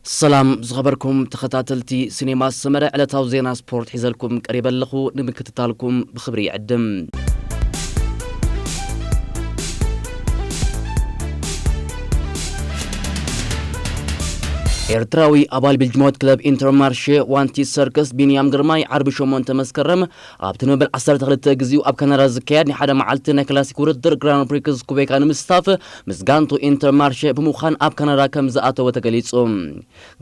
ሰላም ዝኸበርኩም ተኸታተልቲ ሲኔማ ሰመረ፣ ዕለታዊ ዜና ስፖርት ሒዘልኩም ቀሪበ ኣለኹ። ንምክትታልኩም ብኽብሪ ይዕድም። ኤርትራዊ ኣባል ቤልጅማዊት ክለብ ኢንተርማርሼ ዋንቲ ሰርከስ ቢንያም ግርማይ ዓርቢ ሸሞንተ መስከረም ኣብቲ ንመበል ዓሰርተ ክልተ ግዜኡ ኣብ ካናዳ ዝካየድ ናይ ሓደ መዓልቲ ናይ ክላሲክ ውድድር ግራንድ ፕሪክስ ኩቤካ ንምስታፍ ምስ ጋንቱ ኢንተርማርሼ ብምዃን ኣብ ካናዳ ከም ዝኣተወ ተገሊጹ።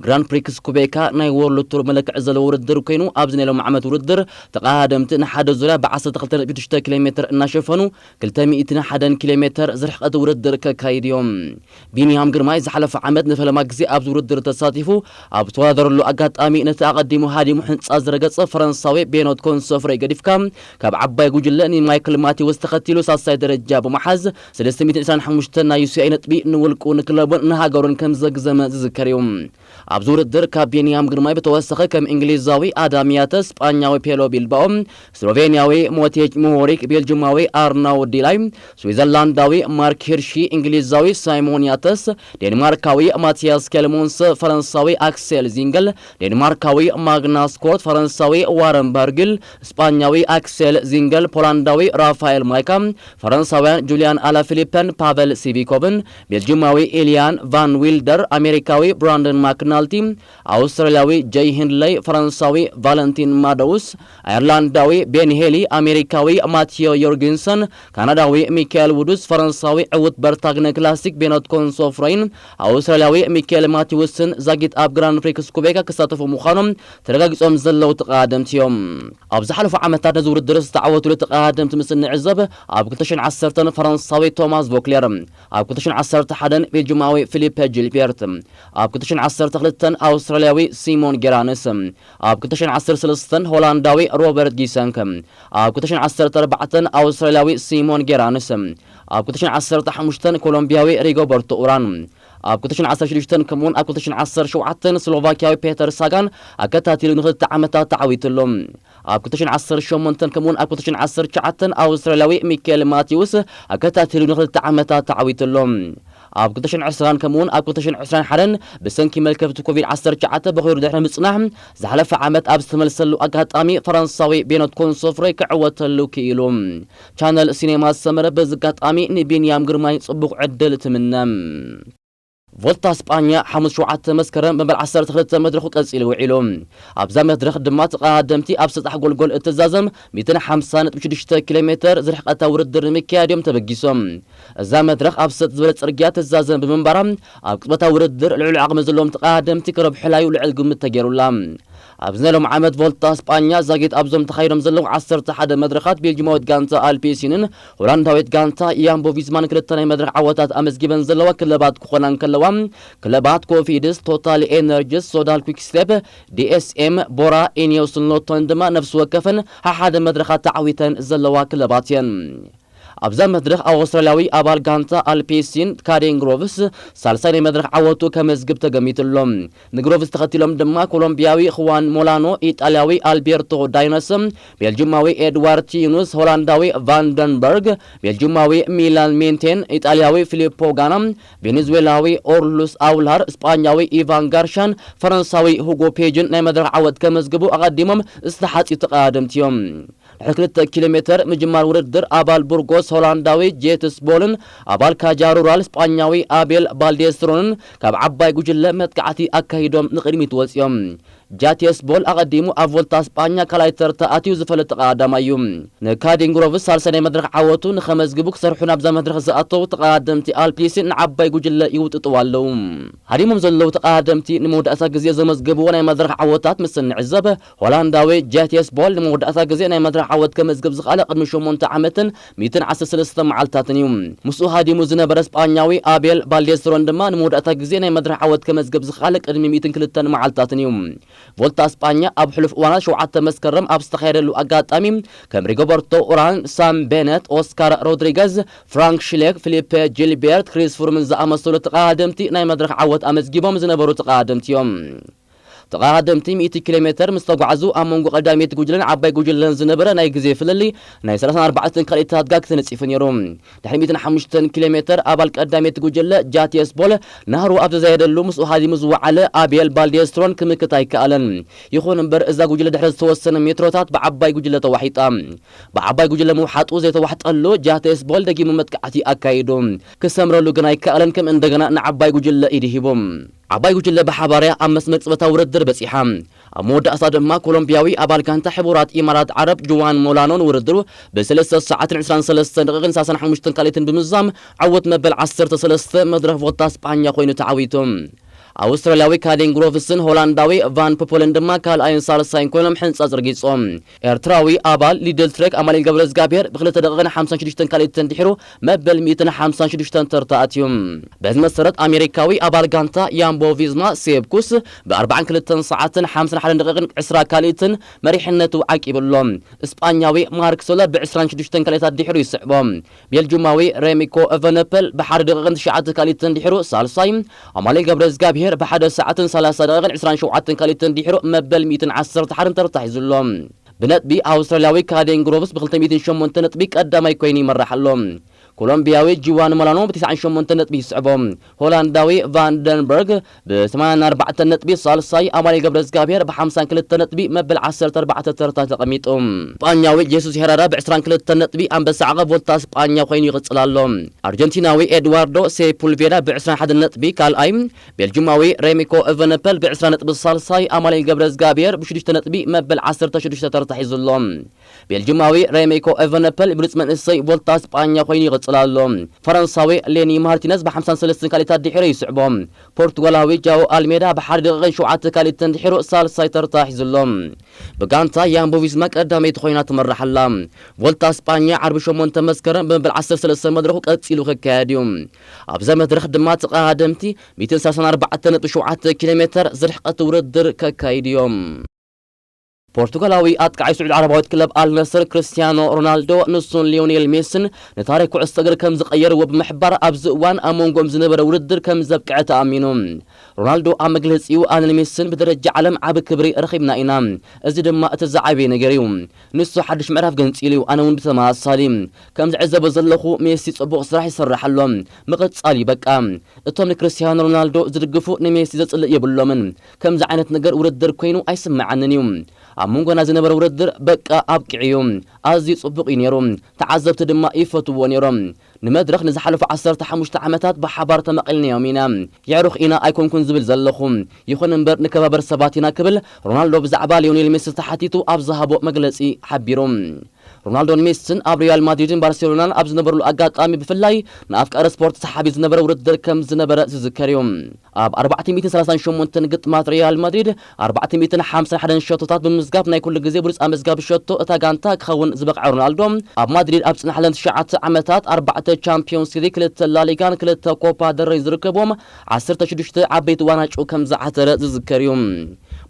ግራንድ ፕሪክስ ኩቤካ ናይ ወርልድ ቱር መለክዒ ዘለዎ ውድድር ኮይኑ፣ ኣብዚ ናይ ሎም ዓመት ውድድር ተቐዳደምቲ ንሓደ ዙርያ ብ ዓሰርተ ክልተ ነጥቢ ሽዱሽተ ኪሎ ሜትር እናሸፈኑ ክልተ ሚእትን ሓደን ኪሎ ሜትር ዝርሕቐት ውድድር ከካይድ እዮም። ቢንያም ግርማይ ዝሓለፈ ዓመት ንፈለማ ግዜ ኣብዚ ውድድር ተሳቲፉ ኣብ ዝተወዳደረሉ ኣጋጣሚ ነቲ ኣቐዲሙ ሃዲሙ ሕንጻ ዝረገጸ ፈረንሳዊ ቤኖት ኮንሶፍሬ ገዲፍካ ካብ ዓባይ ጉጅለ ንማይክል ማቴዎስ ተኸቲሉ ሳልሳይ ደረጃ ብምሓዝ ሰለስተ ሚእትን ዕስራን ሓሙሽተን ናይ ዩ ሲ ኣይ ነጥቢ ንውልቁ ንክለቡን ንሃገሩን ከም ዘግዘመ ዝዝከር እዩ። ኣብዚ ውድድር ካብ ቢንያም ግርማይ ብተወሰኸ ከም እንግሊዛዊ ኣዳም ያተ፣ ስጳኛዊ ፔሎ ቢልባኦ፣ ስሎቬንያዊ ሞቴጅ ሞሆሪክ፣ ቤልጅማዊ ኣርናው ዲላይ፣ ስዊዘርላንዳዊ ማርክ ሂርሺ፣ እንግሊዛዊ ሳይሞን ያተስ፣ ዴንማርካዊ ማቲያስ ኬልሞንስ፣ ፈረንሳዊ ኣክሴል ዚንገል፣ ዴንማርካዊ ማግናስ ኮርት፣ ፈረንሳዊ ዋረን በርግል፣ ስጳኛዊ ኣክሴል ዚንገል፣ ፖላንዳዊ ራፋኤል ማይካ፣ ፈረንሳውያን ጁልያን ኣላፊሊፐን ፓቨል ሲቪኮቭን፣ ቤልጂማዊ ኢልያን ቫን ዊልደር፣ ኣሜሪካዊ ብራንደን ማክናልቲ፣ ኣውስትራልያዊ ጀይ ሂንድለይ፣ ፈረንሳዊ ቫለንቲን ማደውስ፣ ኣየርላንዳዊ ቤን ሄሊ፣ ኣሜሪካዊ ማቲዮ ዮርጊንሰን፣ ካናዳዊ ሚካኤል ውዱስ፣ ፈረንሳዊ ዕዉት በርታግነ ክላሲክ ቤኖት ኮንሶፍሮይን ኣውስትራልያዊ ሚካኤል ማቲውስን ዛጊት ኣብ ግራንድ ፕሪክስ ኩቤካ ክሳተፉ ምዃኖም ተረጋጊጾም ዘለዉ ተቐዳደምቲ እዮም። ኣብ ዝሓለፉ ዓመታት ነዚ ውድድር ዝተዓወቱሉ ተቐዳደምቲ ምስ እንዕዘብ፣ ኣብ ክልተ ሽሕን ዓሰርተን ፈረንሳዊ ቶማስ ቮክሌር፣ ኣብ ክልተ ሽሕን ዓሰርተ ሓደን ቤልጅማዊ ፊሊፐ ጂልቤርት፣ ኣብ ክልተ ሽሕን ዓሰርተ ክልተን ኣውስትራልያዊ ሲሞን ጌራንስ፣ ኣብ ክልተ ሽሕን ዓሰርተ ሰለስተን ሆላንዳዊ ሮበርት ጊሰንክ፣ ኣብ ክልተ ሽሕን ዓሰርተ ኣርባዕተን ኣውስትራልያዊ ሲሞን ጌራንስ፣ ኣብ ክልተ ሽሕን ዓሰርተ ሓሙሽተን ኮሎምቢያዊ ሪጎበርቶ ኡራን፣ ኣብ ክልተ ሽሕን ዓሰርተ ሽዱሽተን ከምኡውን ኣብ ክልተ ሽሕን ዓሰርተ ሸውዓተን ስሎቫኪያዊ ፔተር ሳጋን ኣከታቲሉ ንክልተ ዓመታት ተዓዊቱ ኣሎ። ኣብ ክልተ ሽሕን ዓሰርተ ሸሞንተን ከምኡውን ኣብ ክልተ ሽሕን ዓሰርተ ትሽዓተን ኣውስትራልያዊ ሚካኤል ማቲውስ ኣከታቲሉ ንክልተ ዓመታት ተዓዊቱ ኣሎ። ኣብ ክልተ ሽሕን ዕስራን ከምኡውን ኣብ ክልተ ሽሕን ዕስራን ሓደን ብሰንኪ መልከፍቲ ኮቪድ ዓሰርተ ትሽዓተ በኺሩ ድሕሪ ምጽናሕ፣ ዝሓለፈ ዓመት ኣብ ዝተመልሰሉ ኣጋጣሚ ፈረንሳዊ ቤኖት ኮንሶፍሬ ክዕወተሉ ክኢሉ። ቻነል ሲኔማ ሰመረ በዚ ኣጋጣሚ ንቢንያም ግርማይ ጽቡቕ ዕድል ትምነ። ቮልታ ስጳኛ ሓሙስ ሸውዓተ መስከረም መበል ዓሰርተ ክልተ መድረኹ ቀጺሉ ውዒሉ። ኣብዛ መድረኽ ድማ ተቐዳደምቲ ኣብ ሰጣሕ ጎልጎል እትዛዘም ሚእትን ሓምሳን ነጥቢ ሽዱሽተ ኪሎ ሜትር ዝርሕቐታ ውድድር ንምክያድ እዮም ተበጊሶም። እዛ መድረኽ ኣብ ሰጥ ዝበለ ጽርግያ ትዛዘም ብምንባራ፣ ኣብ ቅጽበታዊ ውድድር ልዑል ዓቕሚ ዘለዎም ተቐዳደምቲ ክረብሑላዩ ልዑል ግምት ተገይሩላ። ኣብዚ ናይ ሎም ዓመት ቮልታ ስጳኛ ዛጊት ኣብዞም ተኻይዶም ዘለዉ ዓሰርተ ሓደ መድረኻት ቤልጂማዊት ጋንታ ኣልፔሲንን ሆላንዳዊት ጋንታ ያምቦ ቪዝማን ክልተ ናይ መድረኽ ዓወታት ኣመዝጊበን ዘለዋ ክለባት ክኾና እንከለዋ፣ ክለባት ኮፊድስ፣ ቶታል ኤነርጂስ፣ ሶዳል ኩክስቴፕ፣ ዲ ኤስ ኤም፣ ቦራ፣ ኢኒዮስን ሎቶን ድማ ነፍሲ ወከፈን ሓሓደ መድረኻት ተዓዊተን ዘለዋ ክለባት እየን። ኣብዛ መድረኽ ኣውስትራልያዊ ኣባል ጋንታ ኣልፔሲን ካዴን ግሮቭስ ሳልሳይ ናይ መድረኽ ዓወቱ ከመዝግብ ተገሚቱ ኣሎ። ንግሮቭስ ተኸቲሎም ድማ ኮሎምቢያዊ ኹዋን ሞላኖ፣ ኢጣልያዊ ኣልቤርቶ ዳይነስ፣ ቤልጂማዊ ኤድዋርድ ቲዩኑስ፣ ሆላንዳዊ ቫንደንበርግ፣ ቤልጂማዊ ሚላን ሜንቴን፣ ኢጣልያዊ ፊሊፖ ጋና፣ ቬኔዙዌላዊ ኦርሉስ ኣውልሃር፣ ስጳኛዊ ኢቫን ጋርሻን ፈረንሳዊ ሁጎ ፔጅን ናይ መድረኽ ዓወት ከመዝግቡ ኣቐዲሞም ዝተሓጽዩ ተቐዳደምቲ እዮም። ድሕሪ ክልተ ኪሎ ሜትር ምጅማር ውድድር ኣባል ቡርጎስ ሆላንዳዊ ጄትስ ቦልን ኣባል ካጃ ሩራል ስጳኛዊ ኣቤል ባልዴስትሮንን ካብ ዓባይ ጉጅለ መጥቃዕቲ ኣካሂዶም ንቕድሚት ወጺኦም። ጃቴስ ቦል ኣቐዲሙ ኣብ ቮልታ ስጳኛ ካልኣይ ተርታ ኣትዩ ዝፈልጥ ተቐዳዳማይ እዩ። ንካዲንግሮቭስ ሳልሳይ ናይ መድረኽ ዓወቱ ንኸመዝግቡ ክሰርሑ ናብዛ መድረኽ ዝኣተዉ ተቐዳደምቲ ኣልፒሲን ንዓባይ ጉጅለ ይውጥጥዋ ኣለዉ። ሃዲሞም ዘለዉ ተቐዳደምቲ ንመወዳእታ ግዜ ዘመዝገብዎ ናይ መድረኽ ዓወታት ምስ እንዕዘብ፣ ሆላንዳዊ ጃቲየስ ቦል ንመወዳእታ ግዜ ናይ መድረኽ ዓወት ከመዝግብ ዝኸኣለ ቅድሚ ሸሞንተ ዓመትን ሚእትን ዓሰርተ ሰለስተ መዓልታትን እዩ። ምስኡ ሃዲሙ ዝነበረ ስጳኛዊ ኣቤል ባልዴስትሮን ድማ ንመወዳእታ ግዜ ናይ መድረኽ ዓወት ከመዝግብ ዝኸኣለ ቅድሚ ሚእትን ክልተን መዓልታትን እዩ። ቮልታ ስጳኛ ኣብ ሕሉፍ እዋናት ሸውዓተ መስከረም ኣብ ዝተኻየደሉ ኣጋጣሚ ከም ሪጎበርቶ ኡራን፣ ሳም ቤነት፣ ኦስካር ሮድሪገዝ፣ ፍራንክ ሽሌክ፣ ፊሊፔ ጂልቤርት፣ ክሪስ ፍሩምን ዝኣመሰሉ ተቐዳደምቲ ናይ መድረኽ ዓወት ኣመዝጊቦም ዝነበሩ ተቐዳደምቲ እዮም። ተቐዳደምቲ ሚእቲ ኪሎ ሜተር ምስ ተጓዕዙ፣ ኣብ መንጎ ቀዳመይቲ ጉጅለን ዓባይ ጉጅለን ዝነበረ ናይ ግዜ ፍልልይ ናይ ሰላሳን ኣርባዕተን ካልኢታት ጋግ ተነጺፉ ነይሩ። ድሕሪ ሚእትን ሓሙሽተን ኪሎ ሜተር፣ ኣባል ቀዳመይቲ ጉጅለ ጃቲየስ ቦል ናህሩ ኣብ ዘዛየደሉ፣ ምስኡ ሃዚሙ ዝወዓለ ኣቤል ባልዴስትሮን ክምክት ኣይከኣለን። ይኹን እምበር፣ እዛ ጉጅለ ድሕሪ ዝተወሰነ ሜትሮታት ብዓባይ ጉጅለ ተዋሒጣ። ብዓባይ ጉጅለ ምውሓጡ ዘይተዋሕጠሉ ጃቴስ ቦል ደጊሙ መጥቃዕቲ ኣካይዱ። ክሰምረሉ ግን ኣይከኣለን፣ ከም እንደገና ንዓባይ ጉጅለ ኢዱ ሂቡ። ዓባይ ጉጅለ ብሓባርያ ኣብ መስመር ጽበታ ውድድር በጺሓ። ኣብ መወዳእታ ድማ ኮሎምቢያዊ ኣባል ጋንታ ሕቡራት ኢማራት ዓረብ ጁዋን ሞላኖ ንውድድሩ ብሰለስተ ሰዓትን ዕስራን ሰለስተን ደቂቕን ሰላሳን ሓሙሽተን ካልኢትን ብምዝዛም ዓወት መበል ዓሰርተ ሰለስተ መድረኽ ቮልታ ስጳኛ ኮይኑ ተዓዊቱ። ኣውስትራልያዊ ካዴን ግሮቭስን ሆላንዳዊ ቫን ፖፖልን ድማ ካልኣይን ሳልሳይን ኮይኖም ሕንጻ ዘርጊጾም። ኤርትራዊ ኣባል ሊድል ትሬክ ኣማኑኤል ገብረዝጋብሄር ብክልተ ደቂቕን ሓምሳን ሽዱሽተን ካልኢትን ድሒሩ መበል ሚእትን ሓምሳን ሽዱሽተን ተርታ ኣትዩ። በዚ መሰረት ኣሜሪካዊ ኣባል ጋንታ ያምቦ ቪዝማ ሴብ ኩስ ብኣርባዓን ክልተን ሰዓትን ሓምሳን ሓደን ደቂቕን ዕስራ ካልኢትን መሪሕነቱ ዓቂቡ ኣሎ። እስጳኛዊ ማርክ ሶለር ብዕስራን ሽዱሽተን ካልኢታት ድሒሩ ይስዕቦ። ቤልጁማዊ ሬሚኮ ኤቨነፐል ብሓደ ደቂቕን ትሽዓተ ካልኢትን ድሒሩ ሳልሳይ፣ ኣማኑኤል ገብረዝጋብሄር ብሓደ ሰዓትን ሰላሳ ደቂቕን ዕስራን ሸውዓተን ካልኢትን ድሒሩ መበል ሚእትን ዓሰርተ ሓደን ተርታ ሒዙ ኣሎ። ብነጥቢ ኣውስትራልያዊ ካዴን ግሮቭስ ብክልተ ሚእትን ሸሞንተ ነጥቢ ቀዳማይ ኮይኑ ይመራሕ ኣሎ። ኮሎምቢያዊ ጁዋን ሞላኖ ብተስዓን ሸሞንተ ነጥቢ ይስዕቦ። ሆላንዳዊ ቫንደንበርግ ብሰማንያን ኣርባዕተን ነጥቢ ሳልሳይ፣ ኣማኑኤል ገብረዝጋብሄር ብሓምሳን ክልተ ነጥቢ መበል ዓሰርተ ኣርባዕተ ተርታ ተቐሚጡ። ስጳኛዊ ጄሱስ ሄራራ ብዕስራን ክልተን ነጥቢ ኣንበሳ ዓቐብ ቮልታ ስጳኛ ኮይኑ ይቕጽል ኣሎ። ኣርጀንቲናዊ ኤድዋርዶ ሴፑልቬዳ ብዕስራን ሓደን ነጥቢ ካልኣይ፣ ቤልጅማዊ ሬሚኮ ኤቨነፐል ብዕስራ ነጥቢ ሳልሳይ፣ ኣማኑኤል ገብረዝጋብሄር ብሽዱሽተ ነጥቢ መበል ዓሰርተ ሽዱሽተ ተርታ ሒዙ ኣሎ። ቤልጅማዊ ሬሜኮ ኤቨነፐል ብሉጽ መንእሰይ ቮልታ ስጳኛ ኮይኑ ይቕጽል ኣሎ። ፈረንሳዊ ሌኒ ማርቲነዝ ብ53 ካልኢታት ድሒሩ ይስዕቦ። ፖርቱጋላዊ ጃኦ ኣልሜዳ ብ ሓደ ደቂቕን ሸውዓተ ካልኢትን ድሒሩ ሳልሳይ ተርታ ሒዙ ኣሎ። ብጋንታ ያምቦ ቪስማ ቀዳመይቲ ኮይና ትመርሕ ኣላ። ቮልታ ስጳኛ ዓርቢ ሸሞንተ መስከረም ብመበል ዓሰርተ ሰለስተ መድረኹ ቀጺሉ ክካየድ እዩ። ኣብዛ መድረኽ ድማ ተቐዳደምቲ ሚእትን ሰላሳን ኣርባዕተን ነጥቢ ሸውዓተ ኪሎ ሜተር ዝርሕቀት ውድድር ከካይዱ እዮም። ፖርቱጋላዊ ኣጥቃዓይ ስዑድ ዓረባዊት ክለብ ኣልነስር ክርስቲያኖ ሮናልዶ ንሱን ሊዮኔል ሜስን ንታሪኽ ኩዕሶ እግሪ ከም ዝቐየርዎ ብምሕባር፣ ኣብዚ እዋን ኣብ መንጎኦም ዝነበረ ውድድር ከም ዘብቅዐ ተኣሚኑ። ሮናልዶ ኣብ መግለጺኡ፣ ኣነን ሜስን ብደረጃ ዓለም ዓቢ ክብሪ ረኺብና ኢና። እዚ ድማ እቲ ዝዓበየ ነገር እዩ። ንሱ ሓድሽ ምዕራፍ ገንጺሉ እዩ፣ ኣነ እውን ብተመሳሳሊ። ከም ዝዕዘቦ ዘለኹ፣ ሜሲ ጽቡቕ ስራሕ ይሰርሕ ኣሎ። ምቕጻል እዩ በቃ። እቶም ንክርስቲያኖ ሮናልዶ ዝድግፉ ንሜሲ ዘጽልእ የብሎምን። ከምዚ ዓይነት ነገር ውድድር ኮይኑ ኣይስምዓንን እዩ። ኣብ መንጎና ዝነበረ ውድድር በቃ ኣብቂዑ እዩ። ኣዝዩ ጽቡቕ እዩ ነይሩ። ተዓዘብቲ ድማ ይፈትውዎ ነይሮም። ንመድረኽ ንዝሓለፉ ዓሰርተ ሓሙሽተ ዓመታት ብሓባር ተመቒልናዮም ኢና። የዕሩኽ ኢና ኣይኮንኩን ዝብል ዘለኹ። ይኹን እምበር ንከባበር ሰባት ኢና ክብል ሮናልዶ ብዛዕባ ሊዮኔል ሜሲ ተሓቲቱ ኣብ ዝሃቦ መግለጺ ሓቢሩ። ሮናልዶን ሜሲን ኣብ ሪያል ማድሪድን ባርሴሎናን ኣብ ዝነበሩሉ ኣጋጣሚ ብፍላይ ንኣፍቃሪ ስፖርት ሰሓቢ ዝነበረ ውድድር ከም ዝነበረ ዝዝከር እዩ። ኣብ ኣርባዕተ ሚእትን ሰላሳን ሸሞንተን ግጥማት ሪያል ማድሪድ ኣርባዕተ ሚእትን ሓምሳን ሓደን ሸቶታት ብምምዝጋብ ናይ ኩሉ ግዜ ብሉጽ ኣመዝጋቢ ሸቶ እታ ጋንታ ክኸውን ዝበቕዐ ሮናልዶ፣ ኣብ ማድሪድ ኣብ ዝጸንሓለን ትሽዓተ ዓመታት ኣርባዕተ ቻምፒዮንስ ሊግ፣ ክልተ ላሊጋን ክልተ ኮፓ ደረይን ዝርከብዎም ዓሰርተ ሽዱሽተ ዓበይቲ ዋንጫ ከም ዝዓተረ ዝዝከር እዩ።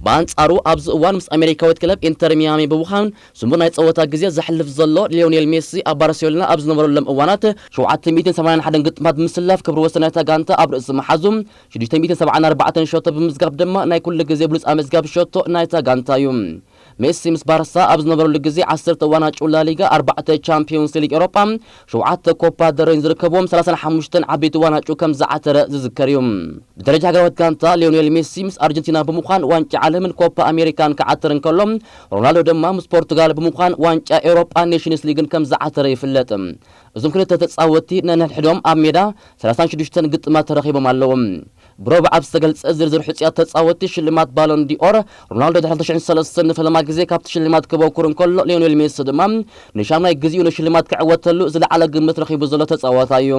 ብኣንጻሩ ኣብዚ እዋን ምስ ኣሜሪካዊት ክለብ ኢንተር ሚያሚ ብምዃን ስሙር ናይ ጸወታ ግዜ ዘሕልፍ ዘሎ ሊዮኔል ሜሲ ኣብ ባርሴሎና ኣብ ዝነበረሎም እዋናት ሸውዓተ ሚእትን ሰማንያን ሓደን ግጥማት ብምስላፍ ክብሪ ወሰን ናይታ ጋንታ ኣብ ርእሲ ምሓዙ፣ ሽዱሽተ ሚእትን ሰብዓን ኣርባዕተን ሸቶ ብምምዝጋብ ድማ ናይ ኩሉ ግዜ ብሉጽ ኣመዝጋቢ ሸቶ ናይታ ጋንታ እዩ። ሜሲ ምስ ባርሳ ኣብ ዝነበረሉ ግዜ ዓሰርተ ዋንጫ ላሊጋ፣ ኣርባዕተ ቻምፒዮንስ ሊግ ኤውሮጳ፣ ሸውዓተ ኮፓ ደረይን ዝርከብዎም ሰላሳን ሓሙሽተን ዓበይቲ ዋንጫ ከም ዝዓተረ ዝዝከር እዩ። ብደረጃ ሃገራዊት ጋንታ ሊዮኔል ሜሲ ምስ ኣርጀንቲና ብምዃን ዋንጫ ዓለምን ኮፓ ኣሜሪካን ክዓትር እንከሎ፣ ሮናልዶ ድማ ምስ ፖርቱጋል ብምዃን ዋንጫ ኤውሮጳ ኔሽንስ ሊግን ከም ዝዓተረ ይፍለጥ። እዞም ክልተ ተጻወትቲ ነንሕድሕዶም ኣብ ሜዳ ሰላሳን ሽዱሽተን ግጥማት ተረኺቦም ኣለዉ። ብሮብ ኣብ ዝተገልጸ ዝርዝር ሕጹያት ተጻወትቲ ሽልማት ባሎን ዲኦር፣ ሮናልዶ ድሕሪ ክልተ ሽሕን ሰለስተን ንፈለማ ግዜ ካብቲ ሽልማት ክበኩር እንከሎ፣ ሊዮኔል ሜሲ ድማ ንሻምናይ ግዜኡ ንሽልማት ክዕወተሉ ዝለዓለ ግምት ረኺቡ ዘሎ ተጻዋታይ እዩ።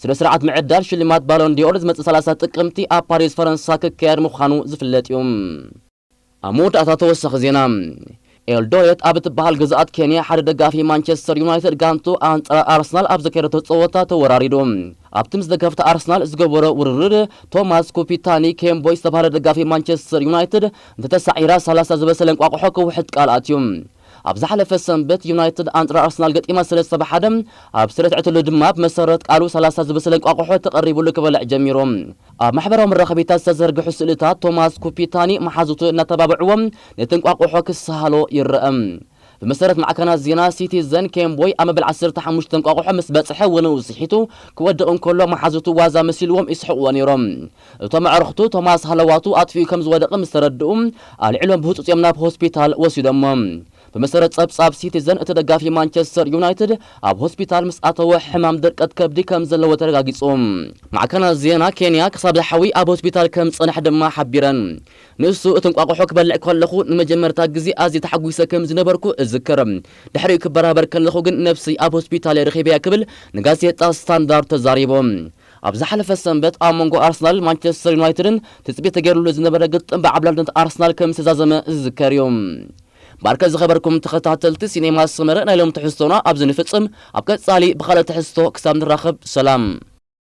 ስነ ስርዓት ምዕዳል ሽልማት ባሎን ዲኦር ዝመጽእ ሰላሳ ጥቅምቲ ኣብ ፓሪስ ፈረንሳ ክካየድ ምዃኑ ዝፍለጥ እዩ። ኣብ መወዳእታ ተወሳኺ ዜና። ኤልዶሬት ኣብ እትበሃል ግዝኣት ኬንያ ሓደ ደጋፊ ማንቸስተር ዩናይትድ ጋንቱ ኣንጻር ኣርሰናል ኣብ ዘካየደቶ ጸወታ ተወራሪዱ። ኣብቲ ምስ ደገፍቲ ኣርሰናል ዝገበሮ ውርርድ፣ ቶማስ ኩፒታኒ ኬምቦይ ዝተባህለ ደጋፊ ማንቸስተር ዩናይትድ እንተተሳዒራ ሰላሳ ዝበሰለ እንቋቑሖ ክውሕጥ ቃል ኣትዩ። ኣብ ዝሓለፈ ሰንበት ዩናይትድ ኣንጻር ኣርሰናል ገጢማ ሰለስተ ብ ሓደ ኣብ ዝተረትዐትሉ ድማ ብመሰረት ቃሉ ሰላሳ ዝበሰለ እንቋቑሖ ተቐሪቡሉ ክበልዕ ጀሚሩ። ኣብ ማሕበራዊ መራኸቢታት ዝተዘርግሑ ስእልታት ቶማስ ኩፒታኒ መሓዙቱ እናተባብዕዎም ነቲ እንቋቑሖ ክሰሃሎ ይረአ። ብመሰረት ማዕከናት ዜና ሲቲዘን፣ ኬምቦይ ኣብ መበል ዓሰርተ ሓሙሽተ እንቋቑሖ ምስ በጽሐ ወነኡ ስሒቱ ክወድቕ እንከሎ መሓዙቱ ዋዛ መሲልዎም ይስሕቕዎ ነይሮም። እቶም ኣዕርኽቱ ቶማስ ሃለዋቱ ኣጥፊኡ ከም ዝወደቐ ምስ ተረድኡ ኣልዒሎም ብህጹጽ እዮም ናብ ሆስፒታል ወሲዶሞ። ብመሰረት ጸብጻብ ሲቲዘን፣ እቲ ደጋፊ ማንቸስተር ዩናይትድ ኣብ ሆስፒታል ምስ ኣተወ ሕማም ድርቀት ከብዲ ከም ዘለዎ ተረጋጊጹ። ማዕከናት ዜና ኬንያ ክሳብ ዝሓዊ ኣብ ሆስፒታል ከም ዝጸንሐ ድማ ሓቢረን። ንሱ እቲ እንቋቑሖ ክበልዕ ከለኹ ንመጀመርታ ግዜ ኣዝየ ተሓጒሰ ከም ዝነበርኩ እዝክር። ድሕሪኡ ክበራበር ከለኹ ግን ነብሰይ ኣብ ሆስፒታል እየ ረኺበያ ክብል ንጋዜጣ ስታንዳርድ ተዛሪቡ። ኣብ ዝሓለፈ ሰንበት ኣብ መንጎ ኣርሰናል ማንቸስተር ዩናይትድን ትጽቢት ተገይሩሉ ዝነበረ ግጥም ብዓብላልነት ኣርሰናል ከም ዝተዛዘመ ዝዝከር እዩ። ባርከ ዝኸበርኩም ተኸታተልቲ ሲኔማ ሰመረ ናይ ሎም ትሕዝቶና ኣብዚ ንፍጽም። ኣብ ቀጻሊ ብኻልእ ትሕዝቶ ክሳብ ንራኸብ ሰላም።